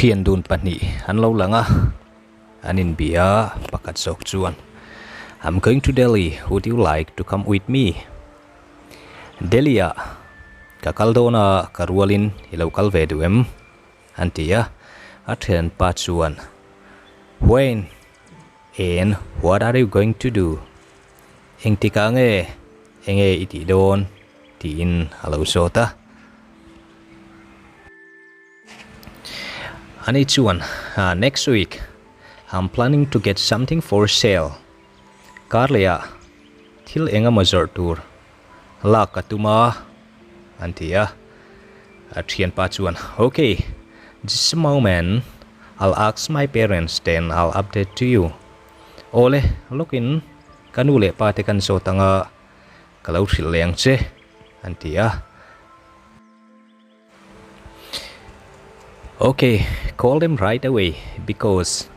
Thian dun pahnih an lo lang a, an inbia a, pakhat zawk chuan, I'm going to Delhi, would you like to come with me? Delhi ah ka kal dawn a, ka rualin i lo kal ve duh em? An ti a, a thianpa chuan, When and what are you going to do? Engtikah nge enge i tih dawn? tiin a lo zawt a. Ani chuan, Next week, I'm planning to get something for sale. Kar lehah thil eng emaw zawrh tur lak ka tum a, an ti a. A thianpa chuan, Ok, just a moment, I'll ask my parents then I'll update to you. Awle, lawkin ka nu leh pa te kan zawt ang a, ka lo hrilh leh ang che, an ti a. Ok, call them right away because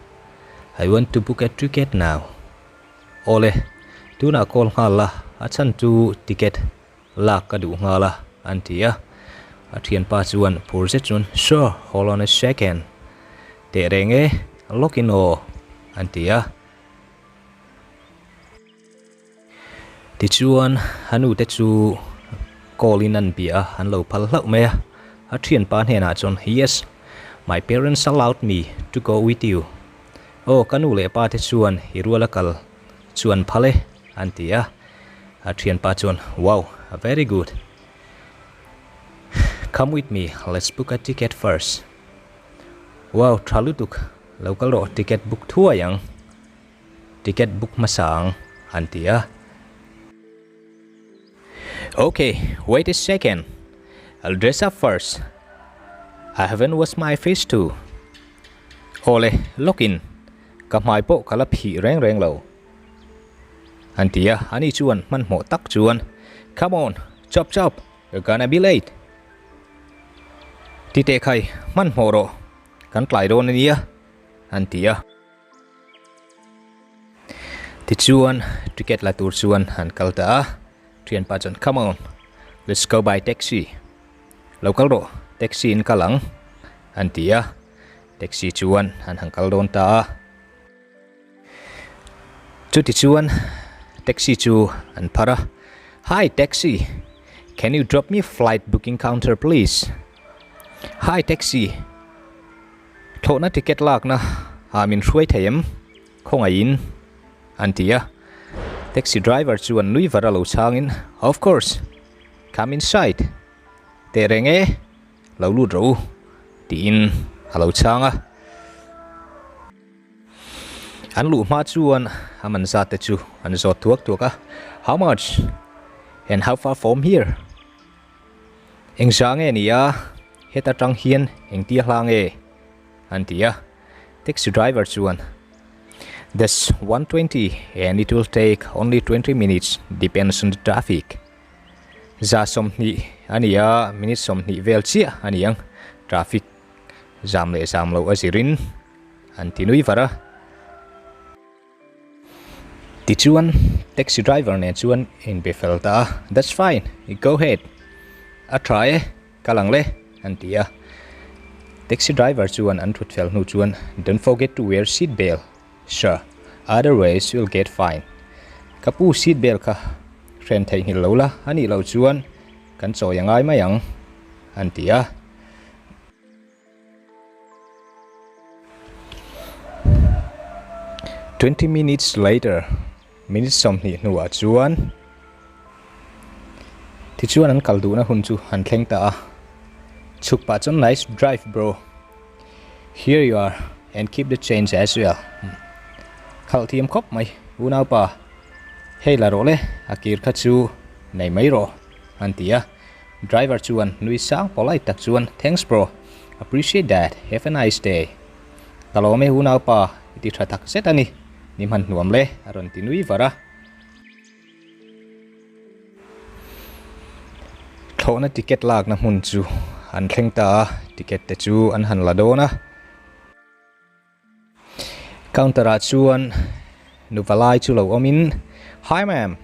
I want to book a ticket now. Awle, tunah call nghal la, a chhan chu ticket lak ka duh nghal a, an ti a. A thianpa chuan phur zet chuan, Sure, hold on a second. Teh reng e, lock in aw, an ti a. Tichuan, a nute chu call in an bia a, an lo phal hlauh mai a. A thianpa hnenah chuan, Yes, my parents allowed me to go with you. Aw, ka nu leh pa te chuan i rual a kal chu an phal e, an ti a. A thianpa chuan, Wow, very good. Come with me, let's book a ticket first. Wow, tha lutuk, lo kal rawh, ticket book thuai ang. Ticket book hmasa ang, an ti a. Ok, wait a second, I'll dress up first, I haven't washed my face too. Awle, lawkin, ka hmai pawh ka la phih reng reng lo, an ti a. Ani chuan hmanhmawh tak chuan, Come on, chop chop, you're gonna be late. Ti teh khai, hmanhmawh rawh, kan tlai dawn ania, an ti a. Tichuan ticket la tur chuan an kal ta a, thianpa chuan come on let's go by taxi lo kal rawh taxi in kal ang an ti a, taxi chuan an han kal dawn ta a. Chuti chuan taxi chu an phar a, hi taxi can you drop me flight booking counter please, hi taxi. Thlawhna ticket lakna ah min hruai thei em? Khawngaihin an ti a. Taxi driver chuan nui var a lo chhangin, Of course, come inside. Teh reng e, lo lut rawh u, tiin a lo chhang a. An luh hma chuan a man zat te chu an zawt thuak thuak a, How much and how far from here? Engzah nge ni a, heta tang hian engtia hla nge? an ti a. Taxi driver chuan, That's 120 and it will take only 20 minutes, depends on the traffic. 120 a ni a, minute 20 vel chiah a ni ang, traffic zam leh zam loh a zirin an ti nui var a. Tichuan, taxi driver nen chuan inbe fel ta a, That's fine, go ahead. A tha e, kal ang le, an ti a. Taxi driver chuan an thut fel hnu chuan, Don't forget to wear seat belt, sir, otherwise you'll get fine. Ka pu seat belt kha hren theihnghilh lo la, a nih loh chuan kan chawi a ngai mai ang, an ti a. 20 minutes later, minute 20 hnuah chuan tichuan an kal duhna hun chu an thleng ta a. Chhuk pah chuan nice drive bro, here you are and keep the change as well. Khalh thiam khawp mai unaupa, hei la rawh le a kir kha chu nei mai rawh an ti a. Driver chuan nui sang polite tak chuan Thanks bro, appreciate that, have a nice day. Ka lawm e unaupa, i ti tha tak zet a ni, ni hman hnuam le a rawn ti nui var a. Thlawhna ticket lakna hmun chu an thleng ta a, ticket te chu an han la dawn a. Counter ah chuan nupa lai chu lo awmin, Hi ma'am,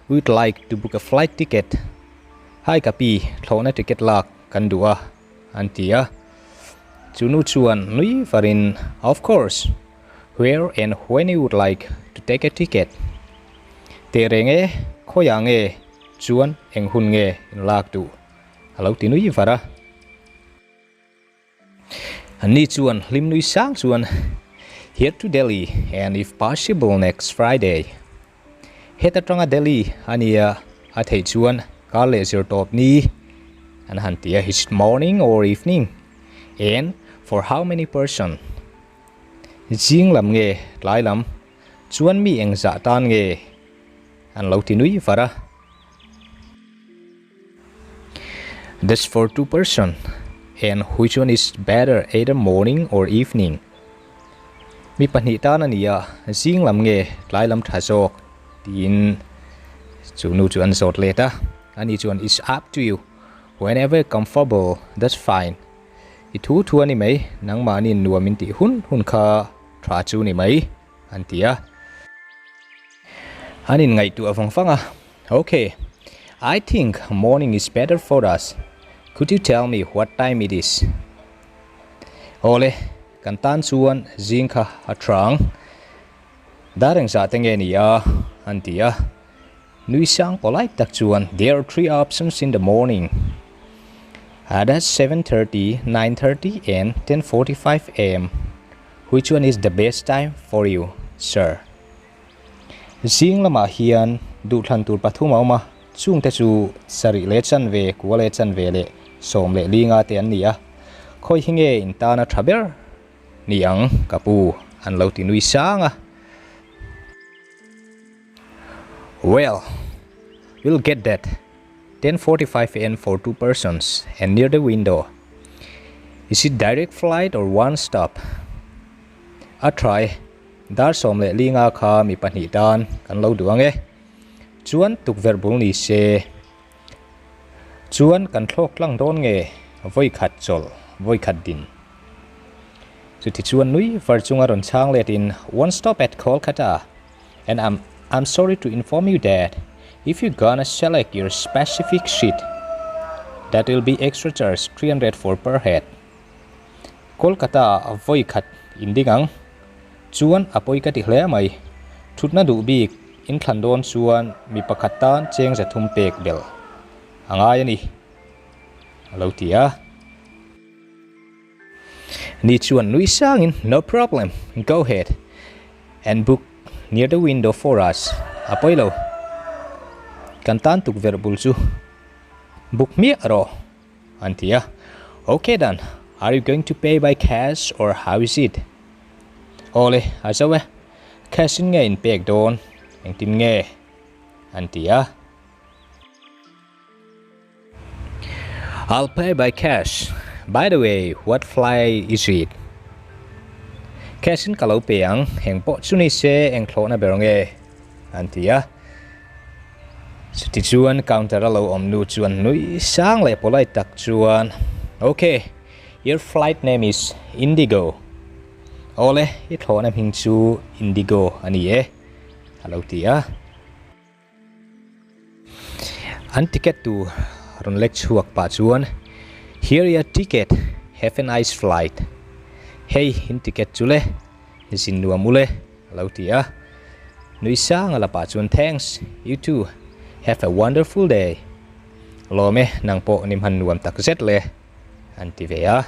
we'd like to book a flight ticket. Hi ka pi, thlawhna ticket lak kan duh a, an ti a. Chu nu chuan nui varin, Of course, where and when you would like to take a ticket? Teh reng e, khawiah nge chuan eng hun nge in lak duh? A lo ti nui var a. Anni chuan hlim nui sang chuan, Here to Delhi and if possible next Friday. Heta tanga Delhi a nia a theih chuan kar leh zir tawp ni an han ti a, is it morning or evening and for how many person? Zing lam nge tlai lam chuan mi engzah tan nge an lo ti nui var a. That's for two person and which one is better either morning or evening? Mi pahnih tan a ni a, zing lam nge tlai lam tha zawk tiin chu nu chu an zawt let a, ani chuan it's up to you whenever comfortable that's fine i thu thu a ni mai nangmahni nuam in tih hun hun kha tha chu ni mai. An ti a. An inngaihtuah vang vang a, Ok, I think morning is better for us. Could you tell me what time it is? Awle, kan tan chuan zing kha a tha ang. Dar engzah te nge ni a? An ti a. Nui sang polite tak chuan, There are three options in the morning. At 7:30, 9:30 and 10:45 am. Which one is the best time for you, sir? Zing lamah hian duhthlan tur pathum a awm a, chungte chu sarih leh chanve, kua leh chanve leh sawm leh linga te an ni a. Khawi hi nge in tana tha ber ni ang ka pu? An lo ti nui sang a. Well, we'll get that. 10:45 am for two persons and near the window. Is it direct flight or one stop? A try dar 15 kha mi pahnih tan kan lo duh ang e. Chuan tukverh bul ni se. Chuan kan thlawk tlang dawn nge vawi khat chawlh vawi khat din. Chuti chuan nui var chunga rawn chhang let in one stop at Kolkata. And I'm I'm sorry to inform you that if you gonna select your specific seat, that will be extra charge 304 per head. Kolkata ah vawi khat in ding ang. Chuan a pawi ka ti hle mai. Thutna duh bik in thlan dawn chuan mi pakhat tan cheng zathum pek bel a ngai a ni, a lo ti a. Ni chuan nui sangin, No problem, go ahead and book near the window for us, a pawi lo. Kan tan tukverh bul chu book hmiah rawh, an ti a. Ok dan, are you going to pay by cash or how is it? Awle, a zo e, cash in nge in pek dawn, engtin nge? an ti a. I'll pay by cash. By the way, what flight is it? Cash in ka lo pe ang, eng pawh chu ni se eng thlawhna ber nge? An ti a. Chuti chuan counter a lo awm nu chuan nui sang leh polite tak chuan, Ok, your flight name is Indigo. Awle, i thlawhna hming chu Indigo a ni e, a lo ti a. An ticket tur rawn lek chhuak pah chuan, Here your ticket, have a nice flight. Hei in ticket chu le, zin nuam u le, a lo ti a. Nui sang a la pah chuan, Thanks, you too, have a wonderful day. Lawm e, nang pawh ni hman nuam tak zet le, an ti ve a.